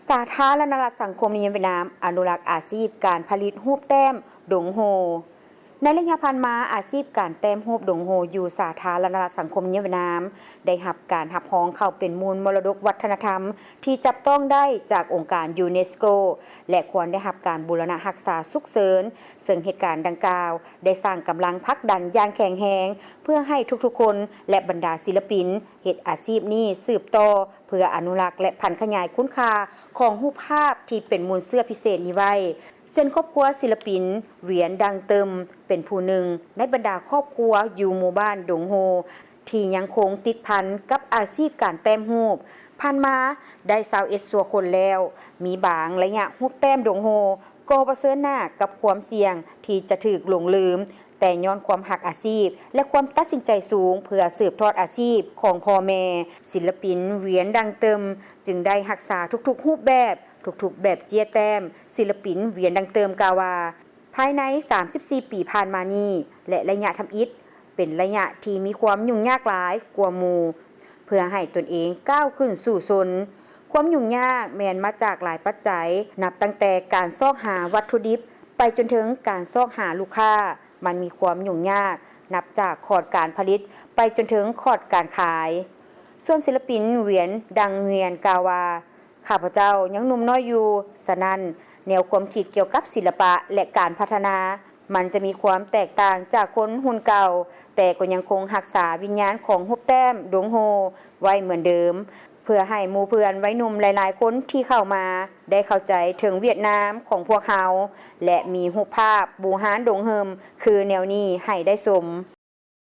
ສາທາລະນະລັດສັງຄົມນິຍົມຫວຽດນາມ ອະນຸລັກອາຊີບການຜະລິດຮູບແຕ້ມດົງໂຮ. ໃນໄລຍະຜ່ານມາ, ອາຊີບການແຕ້ມຮູບດົງໂຮຢູ່ສາທາລະນະລັດສັງຄົມນິຍົມຫວຽດນາມ ໄດ້ຮັບການຮັບຮອງເຂົ້າເປັນມູນມໍລະດົກວັດທະນະທຳທີ່ຈັບຕ້ອງໄດ້ຈາກອົງການຢູເນສໂກ ແລະ ຄວນໄດ້ຮັບການບູລະນະຮັກສາສຸກເສີນ, ເຊິ່ງເຫດການດັ່ງກ່າວໄດ້ສ້າງກຳລັງຜັກດັນຢ່າງແຂງແຮງ ເພື່ອໃຫ້ທຸກໆຄົນ ແລະ ບັນດາສິລະປິນ ເຮັດອາຊີບນີ້ສືບຕໍ່ ເພື່ອອະນຸລັກ ແລະ ຜັນຂະຫຍາຍຄຸນຄ່າຂອງຮູບພາບທີ່ເປັນມູນເຊື້ອພິເສດນີ້ໄວ້. ເຊັ່ນຄອບຄົວສິລະປິນ ຫວຽນ ດັງເຕີມ ເປັນຜູ້ໜຶ່ງໃນບັນດາຄອບຄົວຢູ່ໝູ່ບ້ານດົງໂຮ ທີ່ຍັງຄົງຕິດພັນກັບອາຊີບການແຕ້ມຮູບ. ຜ່ານມາໄດ້ຊາວເອັດຊົ່ວຄົນແລ້ວ, ມີບາງໄລຍະຮູບແຕ້ມດົງໂຮກໍປະເຊີນໜ້າກັບຄວາມສ່ຽງທີ່ຈະຖືກຫຼົງລືມ, ແຕ່ຍ້ອນຄວາມຮັກອາຊີບ ແລະ ຄວາມຕັດສິນໃຈສູງເພື່ອສືບທອດອາຊີບຂອງພໍ່ແມ່, ສິລະປິນ ຫວຽນ ດັງເຕີມ ຈຶ່ງໄດ້ຮັກສາທຸກໆຮູບແບບ, ທຸກໆແບບເຈ້ຍແຕ້ມ. ສິລະປິນ ຫວຽນ ດັງເຕີມ ກ່າວວ່າ, ພາຍໃນສາມສິບສີ່ປີຜ່ານມານີ້ ແລະ ໄລຍະທຳອິດ ເປັນໄລຍະທີ່ມີຄວາມຫຍຸ້ງຍາກຫຼາຍກວ່າໝູ່ ເພື່ອໃຫ້ຕົນເອງກ້າວຂຶ້ນສູ່ຊົນ. ຄວາມຫຍຸ້ງຍາກແມ່ນມາຈາກຫຼາຍປັດໄຈ, ນັບຕັ້ງແຕ່ການຊອກຫາວັດຖຸດິບ ໄປຈົນເຖິງການຊອກຫາລູກຄ້າ. ມັນມີຄວາມຫຍຸ້ງຍາກ ນັບຈາກຂອດການຜະລິດໄປຈົນເຖິງຂອດການຂາຍ. ສ່ວນສິລະປິນ ຫວຽນ ດັງຫວຽນ ກ່າວວ່າ, ຂ້າພະເຈົ້າຍັງໜຸ່ມນ້ອຍຢູ່, ສະນັ້ນ ແນວຄວາມຄິດກ່ຽວກັບສິລະປະ ແລະ ການພັດທະນາ ມັນຈະມີຄວາມແຕກຕ່າງຈາກຄົນຮຸ່ນເກົ່າ, ແຕ່ກໍຍັງຄົງຮັກສາວິນຍານຂອງຮູບແຕ້ມດົງໂຮໄວ້ເໝືອນເດີມ, ເພື່ອໃຫ້ໝູ່ເພື່ອນໄວໜຸ່ມຫຼາຍໆຄົນທີ່ເຂົ້າມາໄດ້ເຂົ້າໃຈເຖິງຫວຽດນາມຂອງພວກເຮົາ ແລະ ມີຮູບພາບບູຮານດົງເຮີມຄືແນວນີ້ໃຫ້ໄດ້ຊົມ.